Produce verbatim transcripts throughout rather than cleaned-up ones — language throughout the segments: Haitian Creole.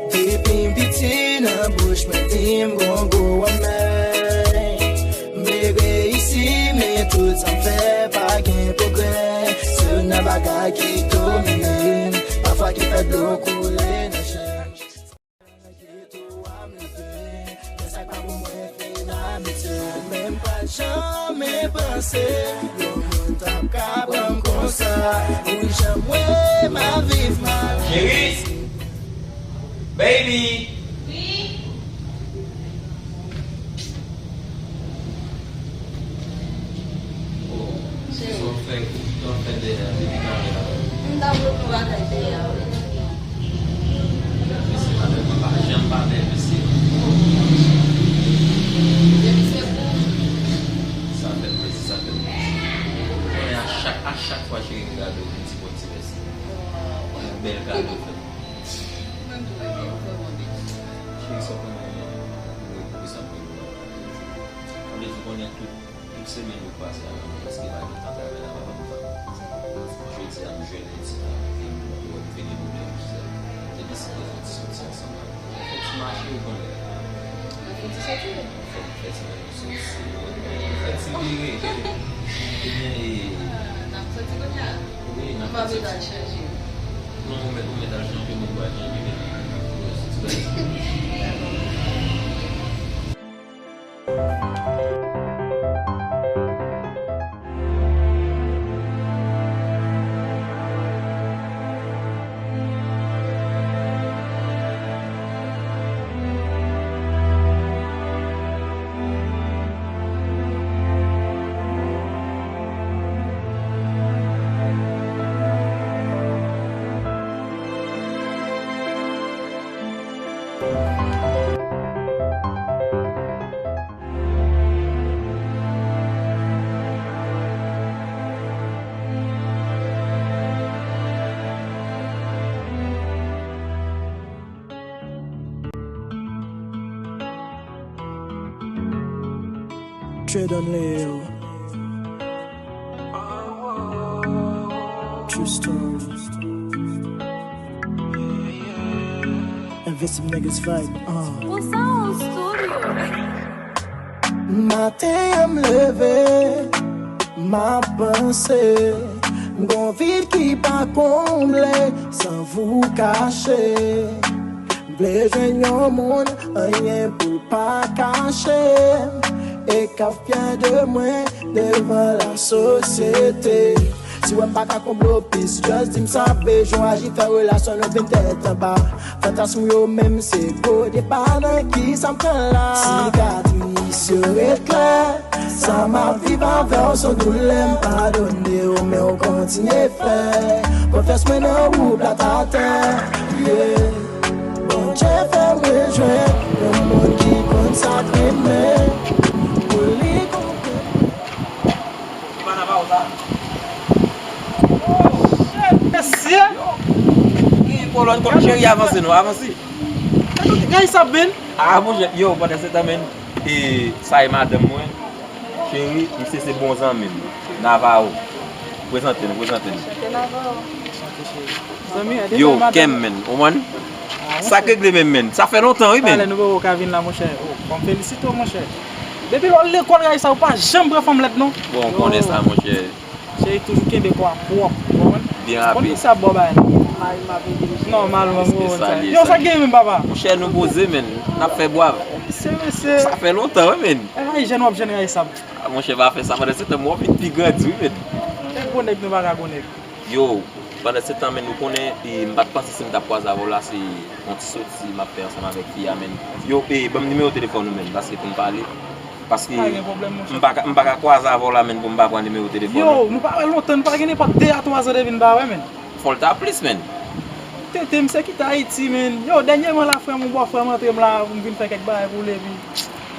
Depi m piti nan bouch mwen di m gon gwo anmè. M vle reyisi, men tout sa m fè pa gen pwogrè. Se nan bagay ki domine m, pafwa ki fè dlo koule nan je m. Geto a m leve, men sa k pa pou mwen fin abitye. Ou menm pa t janmen panse yon moun t ap ka pran m konsa. Wi, jan mwen m ap viv mal. Cheri! Baby! Wi? Oh, sa w fè, sa w fè dèyè a depi talè a? M t ap regle yon bagay dèyè a, wi. Mesye, madanm mwen pa janm pa bèl, mesye. Depi se pou. Sa fè m plezi, sa fè m plezi. Konnen a chak, a chak fwa cheri m gade w, m di bon ti mèsi. Yon bèl kado w fè m. Mwen tou renmen w, vrèman byen. Cheri, sa w konn renmen, ou sa m renmen w. Mwen vle di w konnen tout, tout semèn yo k pase a, mwen prèske pa gen tan travay la, pa ban m tan. Jodi a, m jwenn yon ti tan, e m wè m fè de pwoblèm, ou sèl. Te deside fè ti soti ansanm avè m. Fè ti mache, ou konnen. Fè ti soti. Fè, fè ti soti. Fè ti vire. Ebyen, e, ah, n ap soti kounye a? Wi, n ap soti. M pa bezwen al chanje. Non, ou mèt, ou mèt al chanje, mwen pral chanje, men. Tredon Leo. True story. Invisible niggas vibe, uh. Pou sa on studio. Maten an m leve, m ap panse, m gon vid ki pa konble, san vou kache. M vle jwenn yon moun, anyen pou l pa kache m, e k ap fyè de mwen devan lasosyete. Si w wè m pa ka konble w plis, just di m sa, bezwen aji, fè relasyon nou vin tèt anba. Fantasm yo menm se gwo deba, nan kisa m pran la. Sikatris yo ret klè, sa m ap viv avè w se yon doulè, m padone w, men w kontinye fè konfyans mwen nan ou plat atè. Yeah. Bondye fè m rejwenn yon moun ki konn sa k renmen, pou li konprann. Mesye! Wi, Polòn, kòm cheri, avanse non, avanse. Gade sa, men. Ah, monchè, yo, pandan se tan, men, e, sa e madanm mwen. Cheri, misye se bon zanmi m. Navarro. Prezante nou, prezante nou. Enchanté, Navarro. Enchanté, cheri. Zanmi, yo, kè m, men. Ou konprann? Ah, sa k regle menm, men. Sa fè lontan, wi, men. Talè nou poko ka vin la, monchè. Oh, fò m felisite w, monchè. Depi lè w lekòl, gade sa, ou pa janm pran fanm lèd, non. Bon, ou konnen sa, monchè. Cheri, toujou kenbe kò a pwòp, ou konprann? Byen rapid. Konn ki sa bò bagay la. Nòmalman, ou konprann sa. Yo, sa k gen menm, papa? Monchè, nou poze, men. N ap fè bwav. Mesye, mesye. Sa fè lontan, wi, men. E, ay, jèn w ap jèn, gade sa. Ah, monchè, pa fè sa, pandan se tan, mwen vin pi grandi, wi, men. E gwo nèg, nou pa ka gwo nèg. Yo, pandan se tan, men, nou konnen, e, m pa t panse si m t ap kwaze avè w la, se yon ti soti m ap fè ansanm avèk fi a, men. Yo, e, ban m nimewo telefòn ou, men, paske pou n pale. Paske m pa ka, m pa ka kwaze avè w la, men, pou m pa pran nimewo telefòn ou. Yo, nou pa wè lontan, nou pa gen nenpòt de a twa zan depi n pa wè, men. Fò l ta plis, men. Tete, m se kite Ayiti, men. Yo, dènyèman la, frè m, yon bò frè m antre m la, pou m vin fè kèk bagay pou l, epi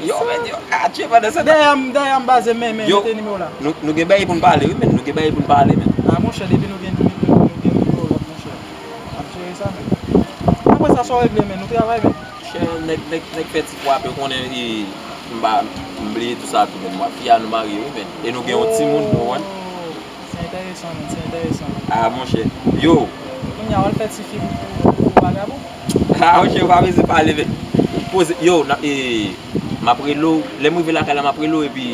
yo, men, yo ka tchwe pandan se tan. Dèyè a m, dèyè a m baze m, men, men, mete nimewo la. Nou, nou gen bagay pou n pale, wi, men. Nou gen bagay pou n pale, men. Ah, monchè, depi nou gen, nou gen, nou gen nimewo lòt, monchè. N ap jere sa, men. Apre sa, sa w regle, men. Nou travay, men. Monchè, nèg, nèg, nèg fè ti frape, ou konnen, e, m pa, m bliye tou sa tou, men. Mwen, fi a nou marye, wi, men. E nou gen yon timoun, nou konprann? Enteresan, men, se enteresan, men. Ah, monchè. Yo. Kounye a, w al fè ti fi pou, pou, pou vagabon? Ah, monchè, ou pa bezwen pale, men. Poze, yo, n ap, e, m ap rele w. Lè m rive lakay la, m ap rele w, epi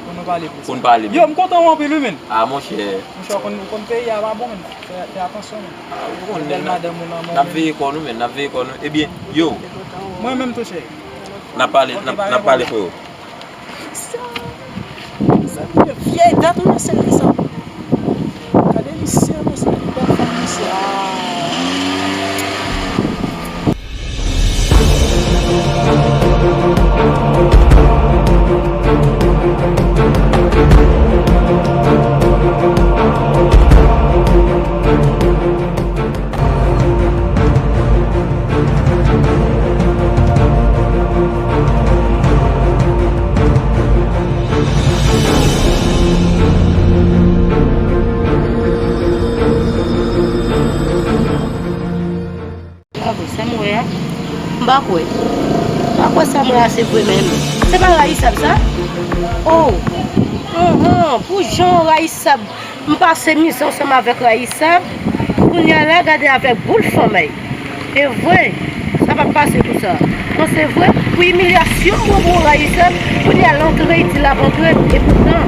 pou nou pale plis. Pou n pale, yo, men. M kontan w anpil, wi, men. Ah, monchè. Monchè, ou konn, ou konn peyi a pa bon, men. Fè, fè atansyon, men. Ah, ou konn, bèl madanm ou nan men w, men. N ap veye kò nou, men. N ap veye kò nou. Ebyen, yo. Mwen menm tou, cheri. N ap pale, n ap, n ap pale, freo. Sa, sa, vyèy dat ou nan seri sa. Gade misye, mesye, ki bèl fanm misye. Ah. Bravo, sa m wè a. M pa kwè. M pa kwè sa m wè a se vre menm. Se pa rayisab sa? Oh! Anhan, pou jan w rayisab. M pase mizè ansanm avèk rayisab. Kounye a la, gade avèk boul fanm ay. E vre, sa p ap pase konsa. Mwen se vre, pou imilyasyon m pran pou rayisab, kounye a l antre, li di l ap antre, epoutan,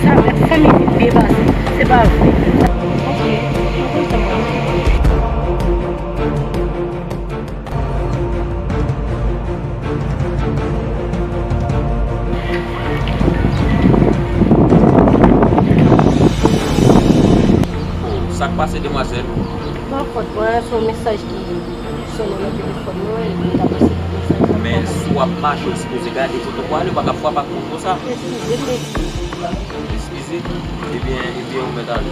sa avèk fanmi li byen pase. Se pa vre. Sa k pase, demwazèl? Pa fòt mwen, se yon mesaj ki sonnen nan telefòn mwen, epi m ta pase pou mesaj la. Men si w ap mache, w sipoze gade kote w prale, ou pa ka frape ak moun konsa. Eskize m, mesye. Eskize? Ebyen, ebyen, ou mèt ale.